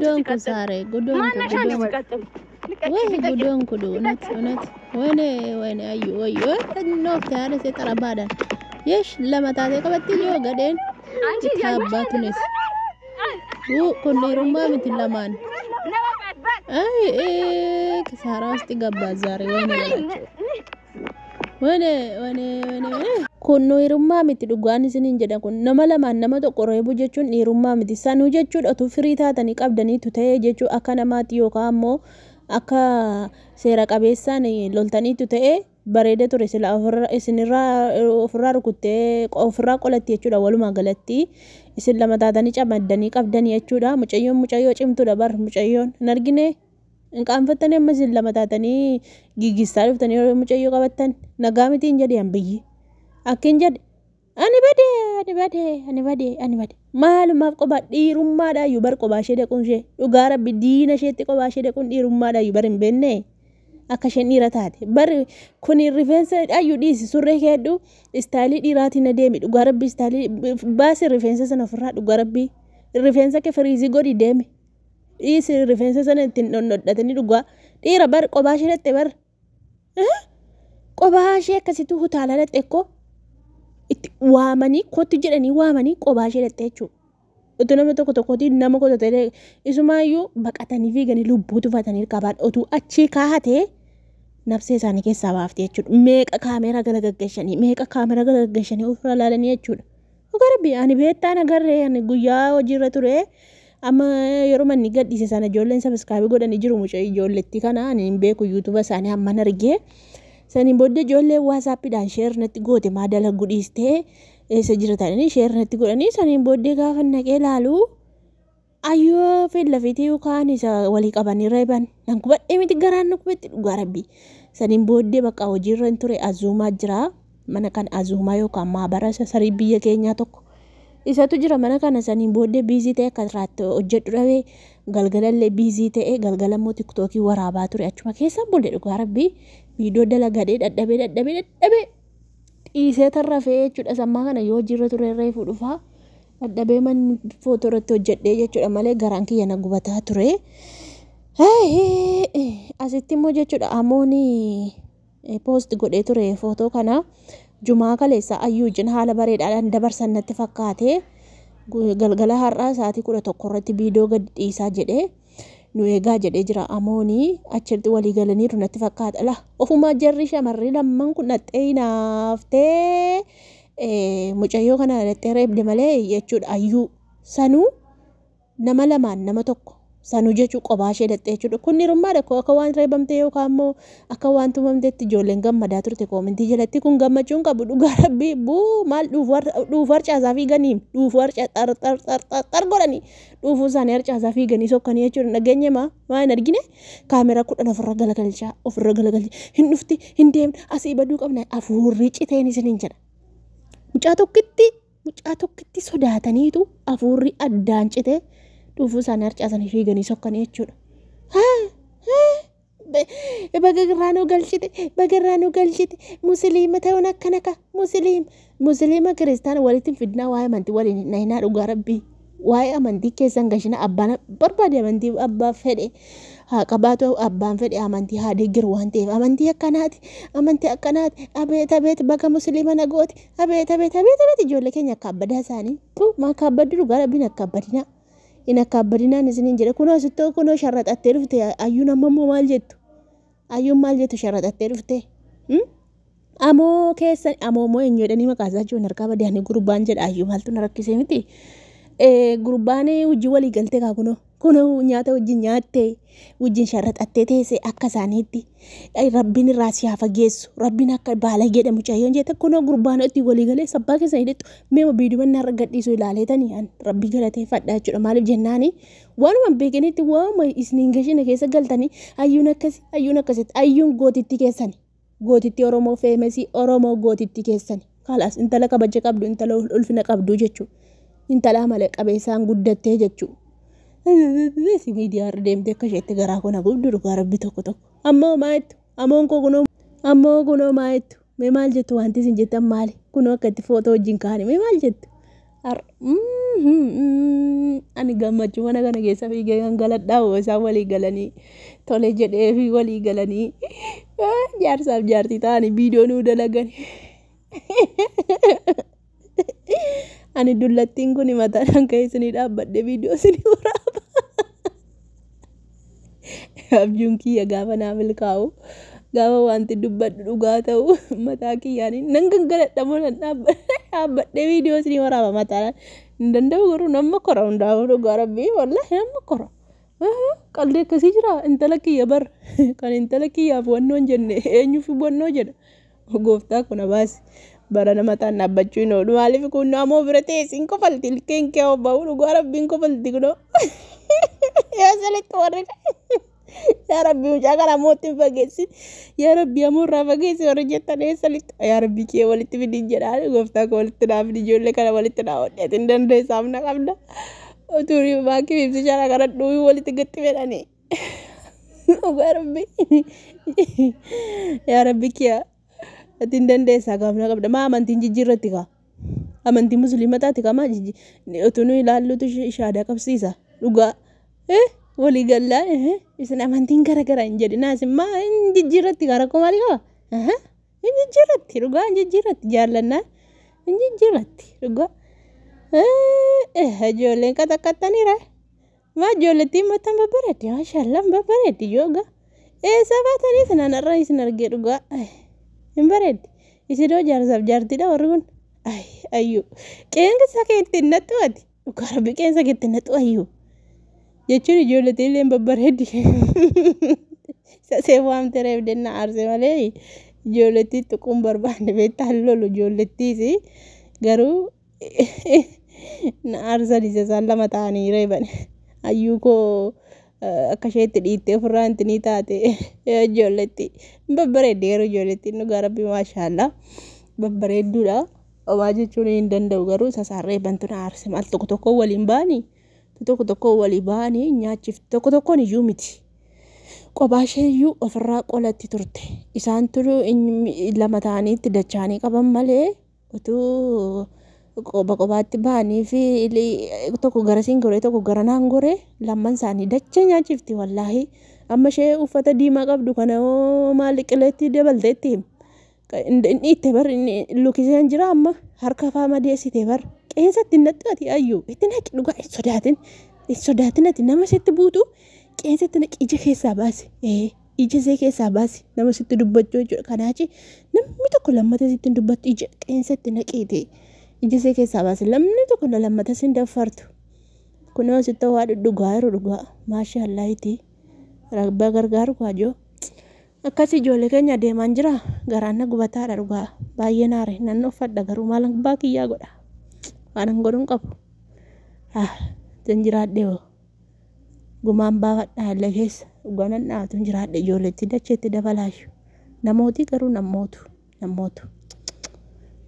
ጉዶንኩ ዛሬ ጉዶንኩ ጉዶንኩ ወይ ጉዶንኩ እውነት እውነት ወይኔ ወይኔ አዩ ወይ ኖፍte haadha see xarabaadhaan yesh lama taatee qabatti yoo gadheen itti abbaatunis kun dhiirummaa miti lamaan አይ ኪሳራ ውስጥ ገባ ዛሬ። ወይኔ በላቸው ወይኔ ወይኔ ወይኔ kun dhiirummaa miti dhugaan isiniin jedha. Kun nama lamaan nama tokko reebu jechuun dhiirummaa miti. Sanuu jechuudha utuu firii taatanii qabdaniitu ta'ee jechuu akka namaatti yookaan ammoo akka seera qabeessaan loltaniitu ta'ee bareeda ture. Sila isinirraa ofirraa rukuttee ofirraa qolatti jechuudha. Walumaa galatti isin lama taatanii camaddanii qabdanii jechuudha. Mucayyoon mucayyoo cimtuudha bar. Mucayyoon hin argine hin qaanfattanii. Amma isin lama taatanii gigissaa dhuftanii mucayyoo qabattan nagaa mitiin jedhe biyyi akkin jedhe. Ani bade, ani bade, ani bade, ani bade. Maalumaaf qophaa dhiirummaadhaayyuu bar qophaa ishee dhaquun ishee dhugaa rabbi diina isheetti qophaa ishee dhaquun dhiirummaadhaayyuu bar hin beekne akka isheen dhiira taate bar. Kun rifeensa ayyuu dhiisi, surree keedhu style dhiiraatiin adeemi. Dhugaa rabbi style baasi rifeensa sana ofirraa. Dhugaa rabbi rifeensa kee freeze godhi deemi, dhiisi rifeensa sana ittiin dhodhodhatanii. Dhugaa dhiira bar qophaa ishee dhatte bar, qophaa ishee akkasitti hutaalaa dhatte ekkoo itti waamanii kottu jedhanii waamanii qophaa ishee dhatte jechuudha. Utuu nama tokko tokkotiin nama qotatee isumaayyuu baqatanii fiiganii lubbuu tufatanii qaban utuu achii kaa'atee nafsee isaanii keessaa baafte jechuudha. Meeqa kaameeraa galagaggeessanii, meeqa kaameeraa galagaggeessanii ofirra ilaalanii jechuudha. Dhugaa rabbi ani beektaan agarree ani guyyaa hojiirra ture. Amma yeroo manni gadhiise sana ijoolleen subscribe godhanii jiru mucaa ijoolletti kana ani hin beeku YouTube isaanii amman argee. Saniin booddee ijoolleen WhatsAppiidhaan share natti goote maa dalagu dhiistee eessa jira ta'anii share natti godhanii. Saniin booddee gaafa naqee ilaalu ayyoo filla fiitii yookaan isa walii qabanii reeban nan gubadhee miti garaan na gubatte dhugaa rabbi. Saniin booddee bakka hojiirra hin ture azuumaa jira mana kan azuumaa yookaan maabara sarii biyya keenyaa tokko isatu jira mana kana. Saniin booddee busy ta'e akka irraatti hojjedhu dhabee galgalallee busy ta'e, galgala immoo TikTokii waraabaa ture achuma keessa bulle. Dhugaa rabbii viidiyoo dalagadee dadhabee dadhabee dadhabee dhiisee tarrafee jechuudha. Sammaa kana yoo hojiirra ture reefu dhufaa dadhabee manni footoo irratti hojjedhee jechuudha malee garaan kiyya na gubataa ture. Asitti immoo jechuudha amooni post godhee ture footoo kana jumaa kaleessa ayyuu wajjin haala bareedaadhaan dabarsan natti fakkaate. Galgala har'aa sa'aatii 11 irratti viidiyoo gadi dhiisaa jedhee nu eegaa jedhee jira amoonii. Achitti walii galaniiru natti fakkaata. La ofumaa jarri shamarri lamman kun dhaxxee hinaaftee mucayyoo kana dhaxxee reebde malee jechuudha. Ayyuu sanuu nama lamaan nama tokko sanuu jechuu qophaa ishee dhaxxee jechuudha. Kun dhiirummaadha koo akka waan reebamtee yookaan immoo akka waan tumamteetti ijoolleen gammadaa turte comment jalatti. Kun gammachuun qabu dhugaa rabbii buu maal dhuufu harcaasaa fiiganiim dhuufu harca xar xar xar xar xar godhanii dhuufuu isaanii harcaasaa fiiganii sokkanii jechuudha. Dhageenye maa maa hin argine kaameraa 10 ofirra galagalchaa ofirra galagalchaa hin dhufti hin deemne asii baduu qabna afuurri citeen isiniin jedha. Mucaa tokkitti sodaataniitu afuurri addaan citee dhuufuu isaanii harcaasanii fiiganii sokkanii jechuudha. Baga irraa nu galchite, baga irraa nu galchite, musliima ta'uun akkana ka musliima musliima kiristaana walitti hin fidnaa. Waa'ee amantii waliin hin dhahinaa. Dhugaa rabbii waa'ee amantii keessan gashina. Abbaan barbaade amantii abbaa fedhe haa qabaatu, abbaan fedhe amantii haa deeggaru waan ta'eef amantii akkanaati, amantii akkanaati. Abeet abeet, baga musliima na gooti. Abeet abeet abeet abeet, ijoollee keenya akka abbadaa isaanii maa akka abbaddu. Dhugaa rabbiin akka abbadinaa hin akka abbadinaan isiniin jedhe. Kunoo asittoo kunoo sharraxattee dhufte ayyuun. Amma immoo maal jettu? Ayyuun maal jettu sharraxattee dhufte? Amoo keessan amoo moo eenyu jedhanii maqaa isaa jiru harkaa badee ani gurbaan jedha. Ayyuu maaltu na rakkisee miti. Gurbaan hojii walii galtee kaa kunoo kunoo nyaata wajjin nyaattee wajjin sharraxattee teessee akka isaaniitti rabbiin irraa si haa fageessu, rabbiin akka baala jedha mucayyoon jette. Kunoo gurbaan itti walii galee sabbaa keessan hidhattu meema biiduma narra gadhiisu ilaaleetanii an rabbii galateeffadha jechuudha. Maaliif jennaani waanuma beekanitti waanuma isiniin gashina keessa galtanii ayyuun akkasi, ayyuun akkasitti. Ayyuun gootitti keessani, gootitti Oromoo, famous Oromoo, gootitti keessani. Kalaas intala kabaja qabdu, intala ulfina qabdu jechuudha, intala amala qabeessaan guddattee jechuudha. Si miidiyaa irra deemtee akka isheetti garaa koo na gubdu dhugaa rabbi tokko tokko. Ammoo maayittu amoon koo kunoo ammoo kunoo maayittu mee maal jettu? Wanti isin jettan maali? Kunoo akka itti footoo wajjin kaa'ani mee maal jettu? Ani gammachuu mana kana keessa fiigee gangaladhaa isaan walii galanii tole jedhee fi walii galanii jaarsaaf jaartii ta'anii viidiyoo nuu dalagan. Ani dullattiin kun mataadhaan ka'ee isinii dhaabbadhee viidiyoo isinii waraaba. Abjuun kiyya gaafa naa milkaa'u, gaafa wanti dubbadhu dhugaa ta'u, mataa kiyyaan nan gangaladha moo nan dhaabbadhee viidiyoo isinii waraaba mataadhaan. Hin danda'u garuu nama kora hundaafuu, dhugaa rabbii, wallaahi nama kora. Qalbii akkasii jira. Intala kiyya bar kan intala kiyyaaf wannoo hin jenne eenyuuf wannoo jedha. Gooftaa kuna baasi. Bara mataan dhaabbachuu hin oolu. Maaliif kun ammoo bira teessi hin kofalti, ilkeen kee bahu, dhugaa rabbiin kofalti kunoo. Yaa salitti warri, yaa rabbi, mucaa kana ammoo ittiin fageessi. Yaa rabbi, ammoo irraa fageessi warri jettan eessa lixxa. Yaa rabbi kee walitti fidin jedhaa, gooftaa koo walitti naa fidi, ijoollee kana walitti naa hodheetin hin dandeessaaf na qabda. Utuu baakii ibsishaa kana dhuunfii walitti gatti fedhanii. Dhugaa rabbi. Yaa rabbi kiyya. Ati hin dandeessaa, gaafna qabda. Maa amantiin jijjiirratti kaa? Amantii musliima taate kaa, maa utuu nu ilaallutu shaadaa qabsiisa. Dhugaa. Walii gallaa isin amantiin gara gara hin jedhinaa, isin maa hin jijjiirratti kaa, rakkoo maalii qaba? Hin jijjiirratti, dhugaa hin jijjiirratti, jaallannaan hin jijjiirratti dhugaa. Ijoolleen qaxaqqaxxaniira. Maa ijoollettiin mataan babbareeddi, maashaallah, babbareeddi yooga. Eessa baatanii isin har'a isin argee, dhugaa hin bareeddi. Isinoo jaarsaaf jaartiidha warri kun. Ayyuu qeensa kee ittiin nattu ati. Dhugaa rabbi, qeensa kee ittiin nattu ayyuu. Jechuun ijoollettiin illee babbareeddi. Sasee waamte reebdenna aarse malee ijoollettii tuquun barbaanne, beektaa, lolu ijoollettiis garuu na aarsan isa isaan lama ta'anii reeban. Ayyuu koo akka isheetti dhiittee ofirraa intinii taate ijoolletti babbareeddi garuu ijoollettiin, dhugaa rabbi, maashaallaa, babbareedduudha. Homaa jechuun hin danda'u garuu isa isaan reebantu na aarse. Maal tokko tokko waliin ba'anii, tokko tokko walii ba'anii nyaachifti, tokko tokkoon iyyuu miti. Kophaa ishee iyyuu ofirraa qolatti turte. Isaan turuu lama ta'anii itti dacha'anii qaban malee utuu qoba qobaatti ba'anii fi tokko garasiin goree tokko garanaan goree lamman isaanii dachee nyaachifti wallaahi. Amma ishee uffata diimaa qabdu kana hoo maal qileetti dabalteetti inni dhiitte bar, lukiseen jira, amma harka faa madeessite bar. Qeensa ittiin naqxu ati, ayyuu itti naqi, dhugaa hin sodaatin, hin sodaatin. Ati nama sitti buutu qeensa itti naqi, ija keessaa baasi, ija isee keessaa baasi, nama sitti dubbachuu jechuudha. Kanaachi namni tokko lammata sitti hin dubbattu. Ija qeensa itti naqiite ija isee keessaa baasi, namni tokko lammata sin daffartu. Kunoo sitti waa dhudhugaa jiru, dhugaa maashaallaahiti, rabbaa gargaaru kaajoo. Akkas ijoollee keenya deemaan jira, garaan na gubataadha, dhugaa baay'ee naare, nan uffadha garuu maal abbaa kiyyaa godha, waan hin godhuun qabu. Tun jiraadhe hoo gumaan baafadhaa illee keessa, dhugaa nan dhaatu hin jiraadhe, ijoolleetti dacheetti dabalaashu. Namooti garuu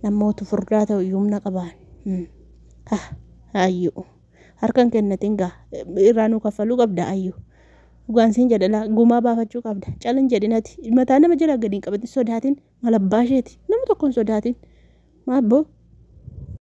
namootu furdaa ta'u iyyuu humna qabaan. Ayyuu harkan kennatin gaa irraa nu kaffaluu qabda ayyuu. Dhugaan siin jedhala, gumaa baafachuu qabda. Calin jedhinati mataa nama jala gadi hin qabatin, sodaatin, malabbaa isheeti nama tokko hin sodaatin. Maabboo.